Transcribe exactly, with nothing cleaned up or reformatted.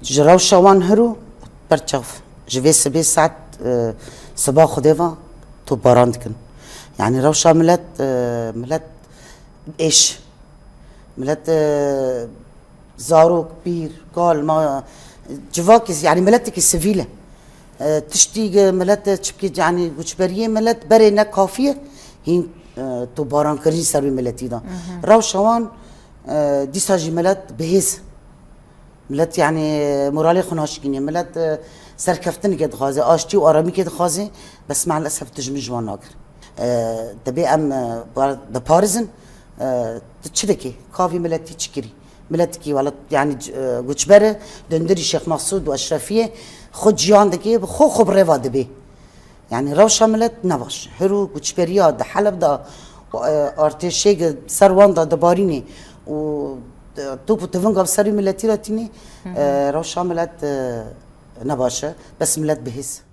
Ji rewşa wan hiro berçav ji vê sibê saet, e, siba Xwedê ve topbaran dikin. Yanî rewşa milet, e, milet êş, milet, e, zarok, pîr, kal, ma, civakî, yanî miletekî sivîl e. E, tiştî ge milet, e, çipkî, yanî guçberiyê milet berê ne kafî ye, hîn, e, topbarankirinî ser wî miletî de. Rewşa wan, e, dîsa jî milet bihêz. Milet yanî moralê xwe naşikînê. Milet, e, serkeftinekê dixwaze, aştî û aramîkê dixwaze, bes meelesef tijmin ji wan nagir. E, dibê em, e, bar-, biparizin, e, tu çi dikê? Ka vî miletî çi kirî? Miletekî welat, yanî, c-, e, guçber e, dundirî Şêx Mexsûd û Eşrefiyê xwe ciyan dike, bi xwe xwe bi rêva dibê. Yanî rewşa milet ne baş. Hiro guçberiya di Heleb de, e, artêşê ser wan de dibarînê û, e, top û tivinga bi ser wî miletî re tînê, e, rewşa milet, e, ne baş e. Bes milet bihêz.